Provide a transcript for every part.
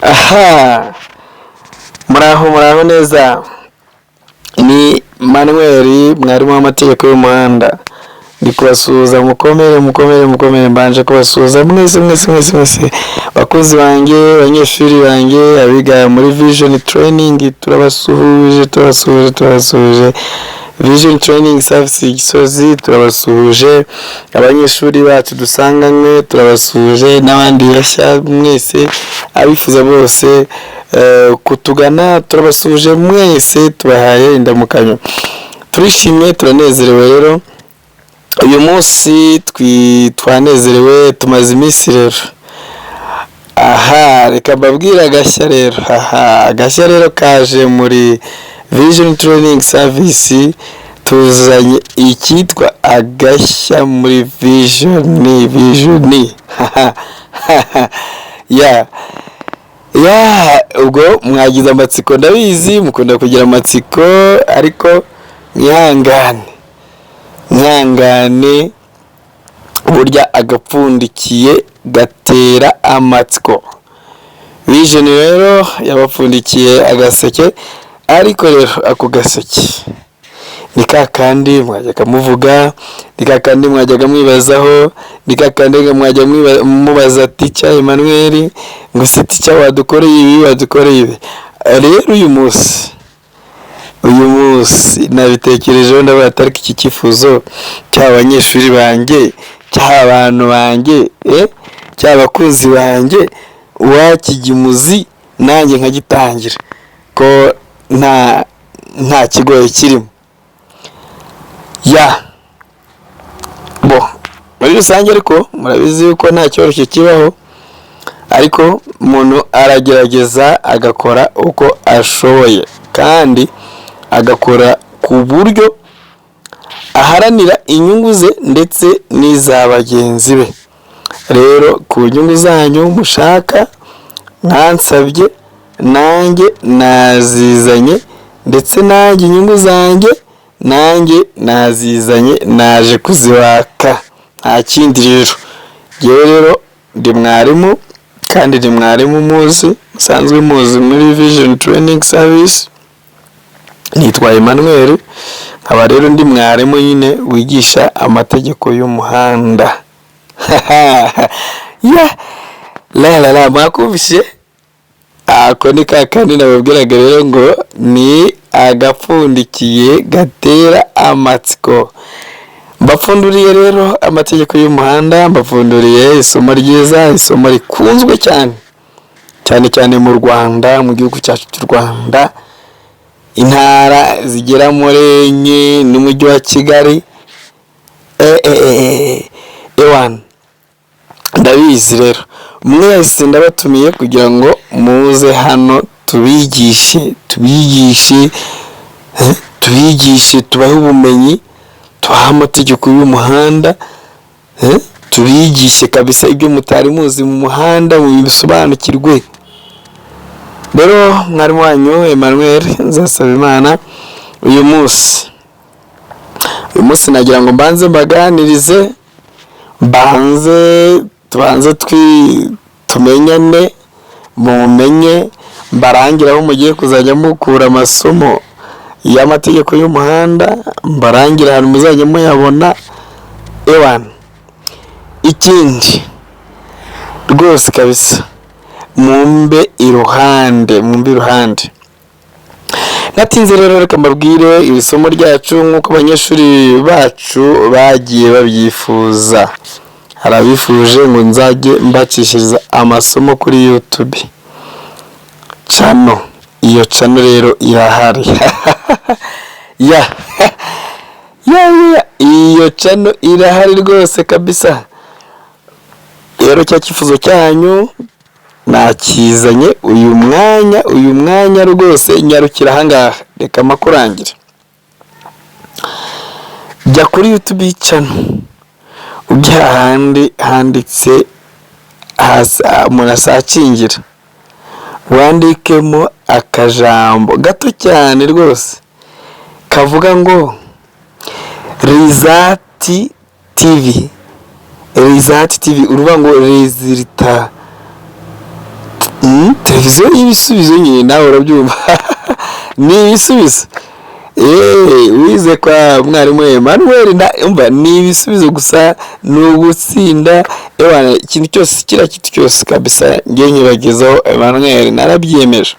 Aha, muraho, muraho neza. Ni Manuel, mwarimu w'amategeko y'umuhanda. Ndi kubasuhuza, mukomere, mukomere, mukomere. Mbanje kubasuhuza mwese, mwese, mwese, mwese, bakozi banjye, abanyeshuri banjye, abiga muri Vision Training, turabasuhuje, turabasuhuje, turabasuhuje. Vision Training Service Gisozi, turabasuhuje. Abanyeshuri bacu dusanganywe, turabasuhuje, n'abandi bashya mwese, abifuza bose kutugana, turabasuhuje mwese, tubahaye indamukanyo. Turishimye, turanezerewe. Rero uyu munsi twanezerewe, tumaze iminsi rero. Aha, reka mbabwire agashya rero. Aha, agashya rero kaje muri Vision Training Service. Tuzanye icyitwa agashya muri Vision. Ya, ubwo mwagize amatsiko, ndabizi mukunda kugira amatsiko, ariko mwihangane, mwihangane, burya agapfundikiye gatera amatsiko. Vision rero yabapfundikiye agaseke, ariko rero ako gaseke ni ka kandi mwajyaga muvuga, ni ka kandi mwajyaga mwibazaho, ni ka kandi mwajya mubaza Teacher Emmanuel ngo: "Se teacher, wadukoreye ibi, wadukoreye ibi?" Rero uyu munsi nabitekerejeho, ndavuga ati: "Ariko iki cyifuzo cyaba abanyeshuri banjye, cyaba abantu banjye, cyaba abakunzi banjye, uwakijya imuzi nanjye nkagitangira, ko nta kigoye kirimo." Ya, bo muri rusange, ariko murabizi yuko nta cyoroshye kibaho, ariko umuntu aragerageza agakora uko ashoboye, kandi agakora ku buryo aharanira inyungu ze ndetse n'iza bagenzi be. Rero ku nyungu zanyu mushaka, mwansabye, nanjye nazizanye, ndetse nanjye inyungu zanjye nanjye nazizanye, naje kuzibaka, nta kindi. Rero ngewe rero ndi mwarimu, kandi ndi mwarimu muzi, musanzwe muzi muri Vision Training Service. Nitwa Emmanuel, nkaba rero ndi mwarimu nyine wigisha amategeko y'umuhanda. Ya la la la, mwakumvise, ako ni ka kandi nababwiraga rero ngo ni agapfundikiye gatera amatsiko. Mbapfunduriye rero amategeko y'umuhanda, mbapfunduriye isomo ryiza, isomo rikunzwe cyane cyane cyane mu Rwanda, mu gihugu cyacu cy'u Rwanda, intara zigera muri enye n'umujyi wa Kigali. Ewana, ndabizi rero mwese ndabatumiye kugira ngo muze hano tubigishe, tubigishe, tubigishe, tubahe ubumenyi, tubahe amategeko y'umuhanda, tubigishe kabisa ibyo mutari muzi mu muhanda, mubisobanukirwe. Rero mwarimu wanyu Emmanuel Nzasabimana, uyu munsi nagira ngo mbanze mbaganirize, mbanze tubanze tumenyane, mumenye, mbarangire aho mugiye kuzajya mukura amasomo y'amategeko y'umuhanda, mbarangire ahantu muzajya muyabona. Ewana, ikindi rwose kabisa, mumbe iruhande, mumbe iruhande. Natinze rero, reka mbabwire iri somo ryacu nk'uko abanyeshuri bacu bagiye babyifuza. Hari abifuje ngo nzajye mbacishiriza amasomo kuri YouTube channel. Iyo channel rero irahari. Ya, iyo channel irahari rwose kabisa. Rero cya cyifuzo cyanyu nakizanye uyu mwanya, uyu mwanya rwose. Nyarukira ahangaha, reka makurangire. Jya kuri YouTube channel, ujya ahandi handitse hasi umuntu asearchingira, wandikemo akajambo gato cyane rwose kavuga ngo Result TV, Result TV, uruvuga ngo résultat. Televiziyo y'ibisubizo nyine, nawe urabyumva, ni ibisubizo. Wize kwa mwarimu Emmanuel, umva, ni ibisubizo gusa, ni ugutsinda. Ewana, ikintu cyose, kiriya kintu cyose kabisa ngiye nkibagezaho. Emmanuel, narabyiyemeje,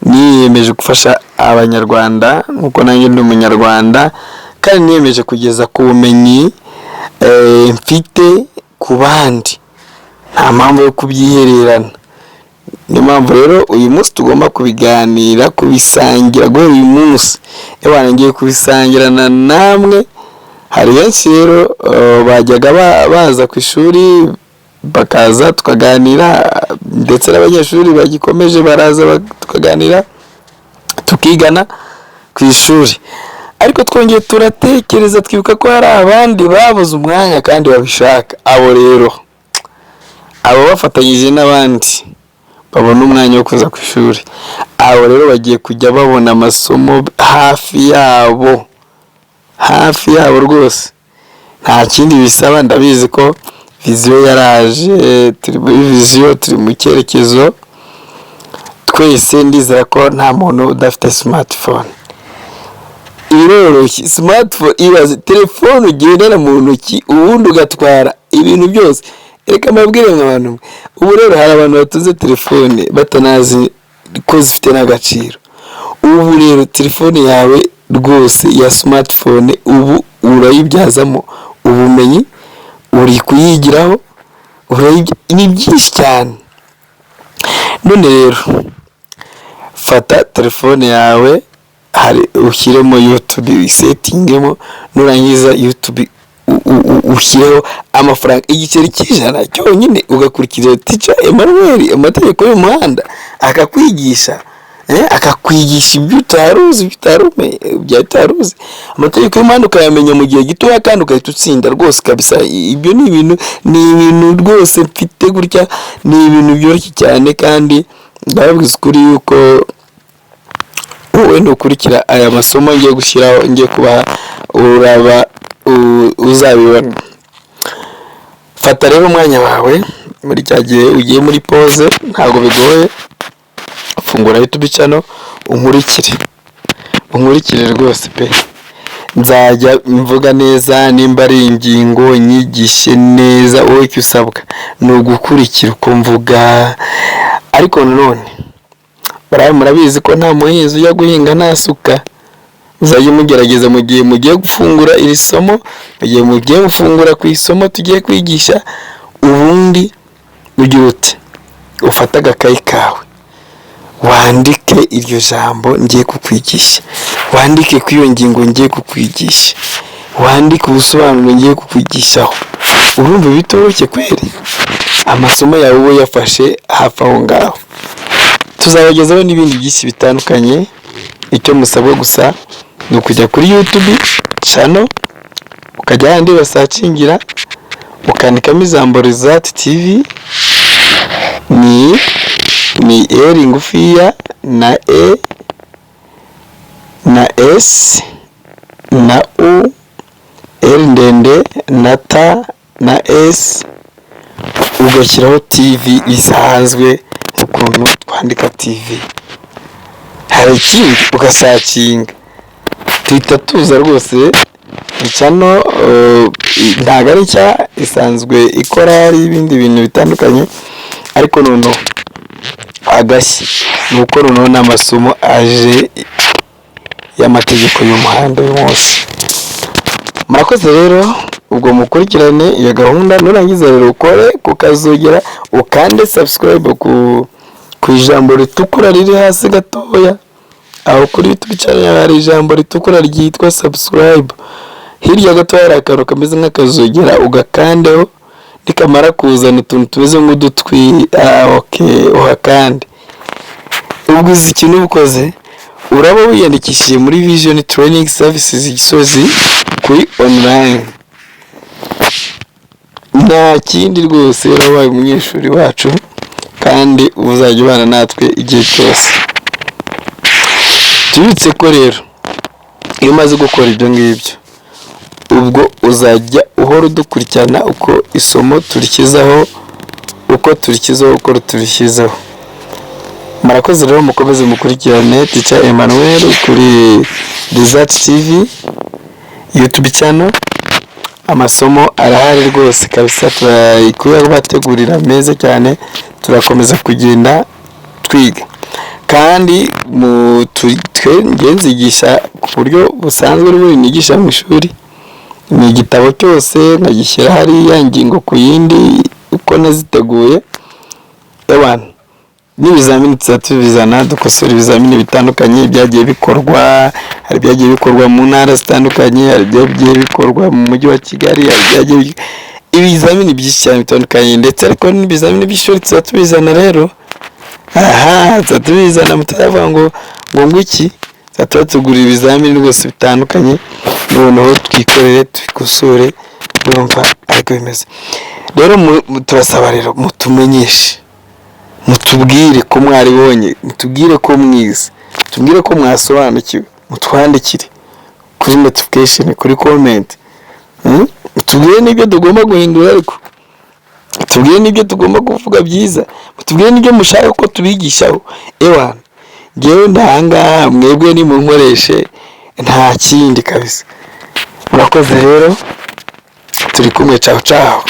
niyemeje gufasha Abanyarwanda nkuko nanjye ndi Umunyarwanda, kandi niyemeje kugeza ku bumenyi mfite ku bandi. Nta mpamvu yo kubyihererana. Niyo mpamvu rero uyu munsi tugomba kubiganira, kubisangira. Guhera uyu munsi, ewana, ngiye kubisangirana namwe. Hari benshi rero bajyaga baza ku ishuri, bakaza tukaganira, ndetse n'abanyeshuri bagikomeje baraza tukaganira, tukigana ku ishuri. Ariko twongeye turatekereza, twibuka ko hari abandi babuze umwanya kandi babishaka. Abo rero, abo bafatanyije n'abandi babona umwanya wo kuza ku ishuri, abo rero bagiye kujya babona amasomo hafi yabo, hafi yabo rwose. Nta kindi bisaba. Ndabizi ko vision yaraje, turi muri vision, turi mu cyerekezo twese. Ndizera ko nta muntu udafite smartphone. Biroroshye, smartphone, ibaze telefone ugendana mu ntoki, ubundi ugatwara ibintu byose. Reka mbabwire mwa bantu mwe, ubu rero hari abantu batunze telefone batanazi ko zifite n'agaciro. Ubu rero telefone yawe rwose ya smartphone, ubu urayibyazamo ubumenyi, uri kuyigiraho, ni byinshi cyane. None rero fata telefone yawe, hari ushyiremo YouTube, uyisettingemo. Nurangiza YouTube ushyireho amafaranga igiceri cy'100 cyonyine, ugakurikira Teacher Emmanuel, amategeko y'umuhanda, akakwigisha, akakwigisha ibyo utari uzi, ibyo utari uzi, amategeko y'umuhanda ukayamenya mu gihe gitoya kandi ugahita utsinda rwose kabisa. Ibyo ni ibintu rwose mfite gutya, ni ibintu byoroshye cyane. Kandi ndababwiza ukuri yuko wowe nukurikira aya masomo ngiye gushyiraho, ngiye kubaha, uraba uzabibona. Fata rero umwanya wawe muri cya gihe ugiye muri pause, ntabwo bigoye. Fungura YouTube channel, unkurikire, unkurikire rwose pe. Nzajya mvuga neza, nimba ari ingingo nyigishe neza. Wowe icyo usabwa ni ugukurikira uko mvuga. Ariko nanone bariya murabizi ko nta muhinzi ujya guhinga nta suka. Muzajye mugerageza mu gihe mugiye gufungura iri somo, mu gihe mugiye gufungura ku isomo tugiye kwigisha, ubundi ugira uti: ufate agakayi kawe, wandike iryo jambo ngiye kukwigisha, wandike ku iyo ngingo ngiye kukwigisha, wandike ubusobanuro ngiye kukwigishaho. Urumva bitoroshye kweri? Amasomo yawe uba uyafashe hafi aho ngaho. Tuzabagezaho n'ibindi byinshi bitandukanye. Icyo musabwa gusa ni ukujya kuri YouTube channel, ukajya ahandi basearchingira, ukandikamo ijambo Result TV. Ni R ngufiya na E na S na U, R ndende na T na S, ugashyiraho TV bisanzwe ukuntu twandika TV. Hari ikindi? Ugasearchinga, tuhita tuza rwose. Channel ntabwo ari nshya, isanzwe ikora ibindi bintu bitandukanye, ariko noneho agashya ni uko noneho n'amasomo aje y'amategeko y'umuhanda uyu munsi. Murakoze rero. Ubwo mukurikirane iyo gahunda. Nurangiza rero ukore kukazogera, ukande subscribe ku ijambo ritukura riri hasi gatoya aho kuri YouTube channel. Hari ijambo ritukura ryitwa subscribe, hirya gatoya hari akantu kameze nk'akazogera, ugakandeho. Nikamara kuzana utuntu tumeze nk'udutwi, okay, uhakande. Ubwo uzi ikintu uba ukoze? Uraba wiyandikishije muri Vision Training Services Gisozi kuri online. Nta kindi rwose, urabaye umunyeshuri wacu kandi uzajya ubana natwe igihe cyose. Tubitse ko rero iyo umaze gukora ibyo ngibyo, ubwo uzajya uhora udukurikirana uko isomo turishyizeho, uko turishyizeho, uko turishyizeho. Murakoze rero, mukomeze mukurikirane Teacher Emmanuel kuri Result TV YouTube channel. Amasomo arahari rwose kabisa, turabategurira meza cyane. Turakomeza kugenda twiga kandi twe njye nzigisha ku buryo busanzwe n'ubundi nigisha mu ishuri. Ni igitabo cyose nkagishyira hariya, ingingo ku yindi uko naziteguye. Ewana, n'ibizamini tuzajya tubizana, dukosora ibizamini bitandukanye byagiye bikorwa. Hari ibyagiye bikorwa mu ntara zitandukanye, hari ibyagiye bikorwa mu Mujyi wa Kigali, hari ibyagiye ibizamini byinshi cyane bitandukanye ndetse. Ariko n'ibizamini by'ishuri tuzajya tubizana rero. Aha tuzajya tubizana, mutazavuga ngo iki. Tuzajya tubategurira ibizamini rwose bitandukanye, noneho twikorere, tubikosore. Urumva ariko bimeze rero. Turasaba rero mutumenyeshe, mutubwire ko mwaribonye, mutubwire ko mwize, mutubwire ko mwasobanukiwe, mutwandikire kuri notification, kuri comment. Mutubwire n'ibyo tugomba guhindura, ariko mutubwire n'ibyo tugomba kuvuga byiza, mutubwire n'ibyo mushaka ko tubigishaho. Ewana, ngewe ndahangaha, mwebwe nimunkoreshe, nta kindi kabisa. Murakoze rero, turi kumwe. Ciao ciao.